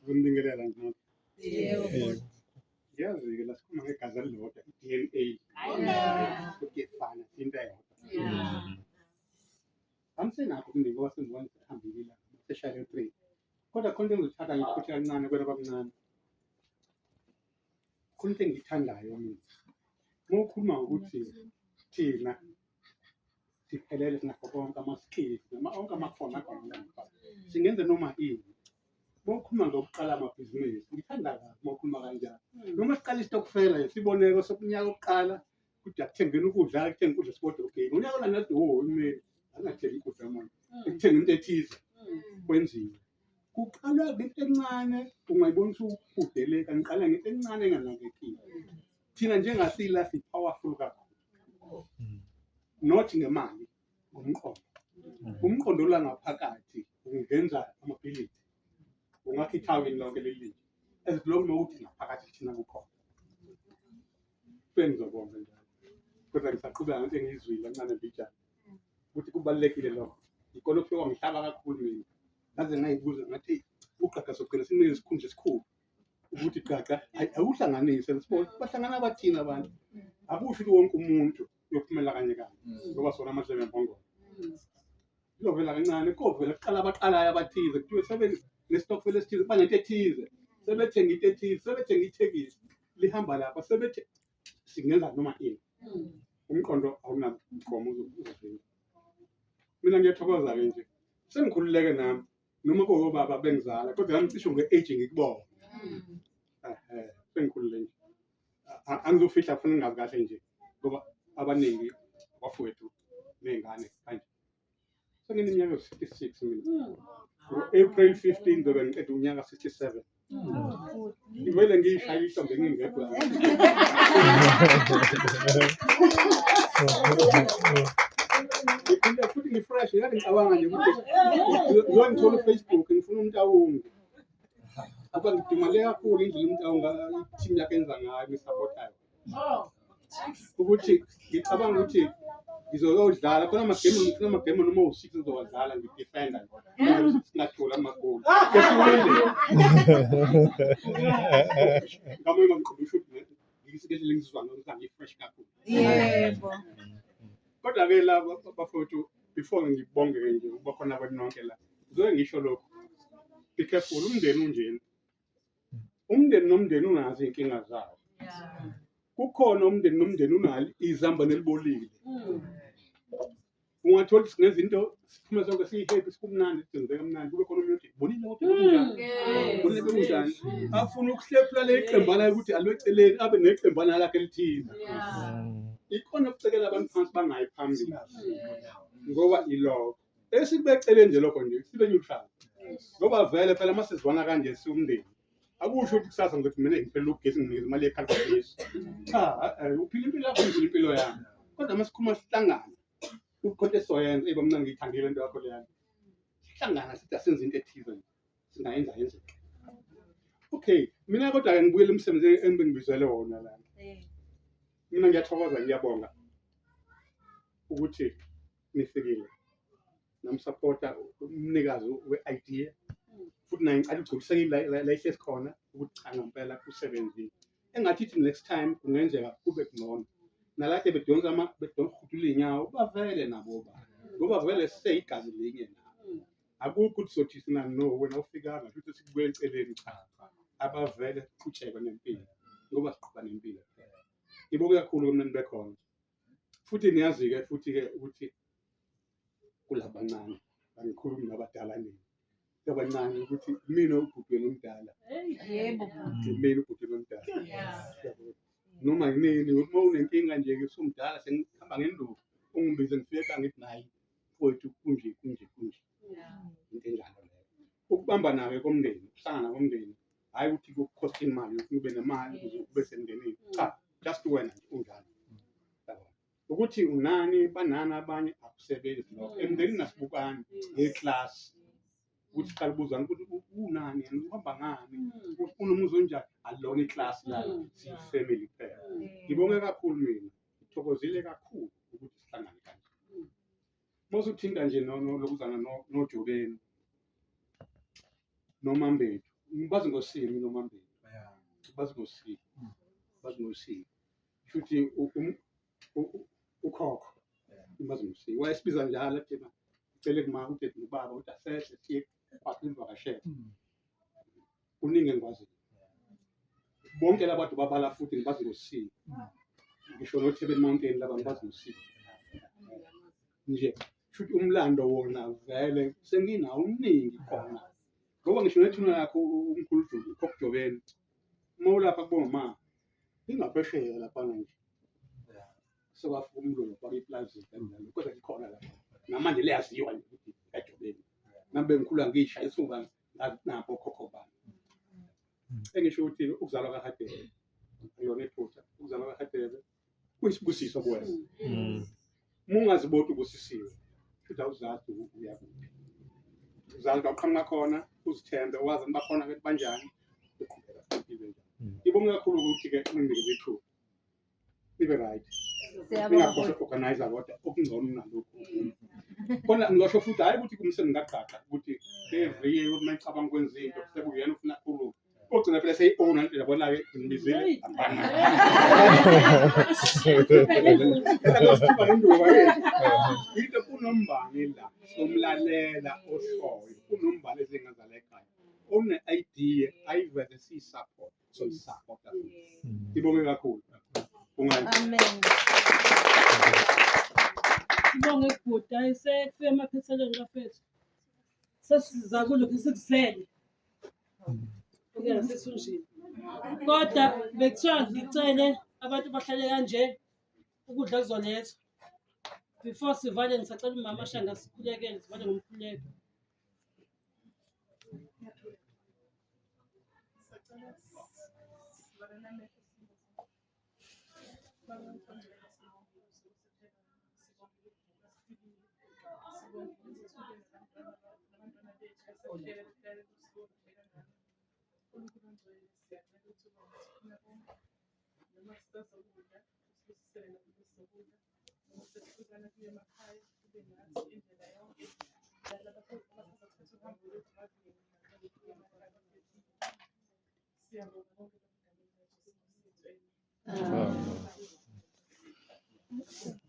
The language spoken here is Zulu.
Ngimbingelela nje. Yebo. Ngiyazi-ke la sikhuluma ngegazi elilodwa, i-DNA. Ukuthi iyefana, into eyodwa. Angisenakho umndeni ngoba sengibona sekuhambile ilanga, seshayele u-3. Kodwa khona into engizothatha ngiphuthe kancane kwena kwamncane. Khona into engiyithandayo mina. Uma ukhuluma ngokuthi thina siphelele sinakho konke ama-skills noma onke amakhono akhona lapha. Singenza noma ini. Uma ukhuluma ngokuqala amabhizinisi, ngithanda kabi uma ukhuluma kanjalo. Noma siqala isitokufela nje sibonelo sokunyaka okuqala kuthi akuthengeni ukudla, akuthengi ukudla sibodwa okay. Ngonyaka olandela wo imeli angathengi ukudla manje. Ekuthenga into ethize kwenziwe. Kuqalwa ngento encane ungayibona usuhudeleka, ngiqala ngento encane enganakekile. Thina njengasila si-powerful kakhulu. Not ngemali, ngomqondo. Umqondo la ngaphakathi ungenza amabhilidi. Ungakha ithawini lonke leli. As long ukuthi ngaphakathi thina kukhona. Sengizobonga njalo. Kodwa ngisaqhubeka ngento engiyizwile kancane mbijana. Ukuthi kubalulekile lokho. Ikona okufike kwangihlaba kakhulu mina. Ngaze ngayibuza ngathi uqaqa sogcina sinike isikhundla esikhulu. Ukuthi qaqa awuhlanganise sibone bahlangana abathini abantu. Akusho ukuthi wonke umuntu uyophumela kanye kanye ngoba sona amadlebe embongolo. Kuyovela kancane kovela kuqala abaqalayo abathize kuthiwe sebe nesitokfela esithize banento ethize sebethenga into ethize sebethenga ithekisi lihamba lapha sebethe singenza noma ini. Umqondo awunamgomo uzovimba. Mina ngiyathokoza-ke nje sengikhululeke nami noma kowobaba bengizala kodwa nami cishe nge-age ngikubona. Ehhe, sengikhulule nje. Angizofihla kufanele ngingazi kahle nje ngoba abaningi abafowethu ney'ngane kanje. Sengineminyaka ewu-66 mina. Ngo-April 15 ngizobe ngiqeda unyaka 67. Ngivele ngiyishaye ihlombe ngingedwa. Ngikhulule futhi ngi-fresh, ngathi ngicabanga nje ukuthi ngiyongithola uFacebook ngifuna umuntu awungi. Ngoba ngidumale kakhulu indlela umuntu awunga i-team yakhe enza ngayo ngisupportayo. Ukuthi ngicabanga ukuthi ngizoyodlala khona amagemu ngifuna amagemu noma uwu-6 ngizowadlala ngidefenda singatholi amagoli. Kesiwinde. Ngamanye ngiqhuba ishuthi ngisikele ngizizwa ngathi ngi-fresh kakhulu. Yebo. Kodwa-ke la bafowethu before ngibonge-ke nje ukuba khona kwenu nonke la ngizoke ngisho lokhu. Be careful, umndeni unjena. Umndeni nomndeni unazo iy'nkinga zawo. Kukhona umndeni nomndeni unalo izambane elibolile. Ungathola ukuthi singenza into siphume sonke siyi-happy sikumnandi senzeka kamnandi kube khona omunye othi bonile kodwa bekunjani bonile bekunjani afuna ukuhlephula le qembana ukuthi alweceleni abe neqembana lakhe elithize. Ikhona ukucekela abantu phansi bangayi phambili ngoba ilokho esikubeceleni nje lokho nje sibe neutral ngoba vele phela uma sizwana kanje siwumndeni akusho ukuthi kusasa ngizothi mina ngiphelele ugesi nginikeza imali yekhala kwagesi. Cha, uphila impilo yakho ngiphila impilo yami. Kodwa uma sikhuluma sihlangana kukhona esizoyenza ey bamncane ngiyithandile into yakho leyana. Sihlangana sithi asenze into ethize nje singayenza yenzeke. Okay, mina kodwa-ke ngibuyele emsebenzini engibengibizele wona lana. Mina ngiyathokoza ngiyabonga ukuthi nifikile namsapota umnikazi we-idea futhi naye ngicela ugculisekile la ihlezi khona ukuthi cha ngempela usebenzile. Engathi ithi next time kungenzeka kube kungcono. Nalade bedonsa ama bedonsa iy'nyawo bavele nabo ba ngoba vele siseyigazi linye nabo. Akukho ukuthi sothi sina no wena ufikanga futhi sikubuyela eceleni cha. Abavele siqhutshekwe nempilo ngoba siqhuba nempilo kuphela. Ngibonge kakhulu mina nibe khona. Futhi niyazi-ke futhi-ke ukuthi kulabancane angikhulumi nabadala nina abancane ukuthi mina ubhuti wenu omdala. Yebo. Mina ubhuti wenu omdala. Noma yinini uma unenkinga nje usumdala sengihamba ngenduku ungibize ngifike ekhaya ngithi nayi mfowethu kunje kunje kunje. Into enjalo leyo. Ukubambana-ke komndeni, ukuhlangana komndeni, hhayi ukuthi kukhosta imali ukuthi ube nemali ukuze ube semndenini. Cha, just wena nje unjalo. Yabo. Ukuthi unani banani abanye akusebenzi lokho. Emndenini asibukani ngeklasi. Ukuthi siqale ubuzana ukuthi unani yena uhamba ngani, unomuzi onjani, alona iklasi lana, siyi-family kuphela. Ngibonge kakhulu mina, ngithokozile kakhulu ukuthi sihlangane kanje. Uma usuthinta nje lokuzana nojobeni. NoMambethu ngibazi ngosimi noMambethu, bazi ngosimi, bazi ngosimi, shuthi ukhokho ngibazi ngosimi, wayesibiza njalo thina, cele kuma udede nobaba ukuthi asehle siye kwakhe imvakashele. Kuningi engikwaziyo, bonke labantu babala futhi ngibazi ngosimi, ngisho noThebeni Mountain laba ngibazi ngosimi nje, shuthi umlando wona vele senginawo umningi khona, ngoba ngisho nethuna lakho umkhulu Julu ukhokujobeni uma ulapha kuboma ingaphesheya laphana nje, sekwafika umlungu wafaka iplazi kanjalo, kodwa likhona lapha namanje liyaziwa nje ukuthi kajobeni. Nami bengikhula ngisha isifuba nabo okhokho bami. Engisho ukuthi ukuzalwa kaHadebe akuyona iphutha, ukuzalwa kaHadebe kuyisibusiso kuwena. Uma ungaziboti ubusisiwe, futhi awuzazi uya kuphi, uzazi la uqhamuka khona, uzithembe, wazi abantu bakhona ukuthi banjani, uqhubeka impilo enjani. Ngibonge kakhulu ukuthi-ke ninginikeze ithuba, nibe right. Siyabonga. Ningakhohlwa uku-organize kodwa okungcono kunalokhu khona. Ngizosho futhi, hhayi ukuthi kumsengingaqaqa ukuthi every year ukuthi uma icabanga ukwenza into sekuyena ufuna khuluma, ogcina phela seyi-owner nje, yabona-ke ngibizile ambana into kunombangi la somlalela oshoyo, kunombali ezingazala ekhaya one-idea ayiveze, siyi-support, soyi-support. Ngibonge kakhulu. Ungani. Amen. Sibonge kubhuti, hayi sekufike emaphethelweni bafethu. Sesiza kulokhu sikuzele. Okuya sesungile. Kodwa bekuthiwa ngicele abantu bahlale kanje, ukudla kuzolethwa. Before sivale ngisacela umama Shanga sikhulekele, sivale ngomkhuleko. Sacela sivalane amehlo sibuze. Baba uNkulunkulu, sibonge usuku, sibonge ukuvula sifikile. Sibonge ukuthi sube nabantwana bethu esekuhlele kuhlale usuku oluhle kangaka. Nkulunkulu ongcwele, siyacela ukuthi ube nathi khona konke. Noma sisazokudla, usibusisele nalokhu esizokudla. Noma sesihlukana kuya emakhaya, ube nathi indlela yonke. Nalaba abasazothatha uhambo lwethu bavikele emgwaqeni kuya emakhaya baphephile. Siyabonga konke lokhu egameni likaJesu Kristu. Amen.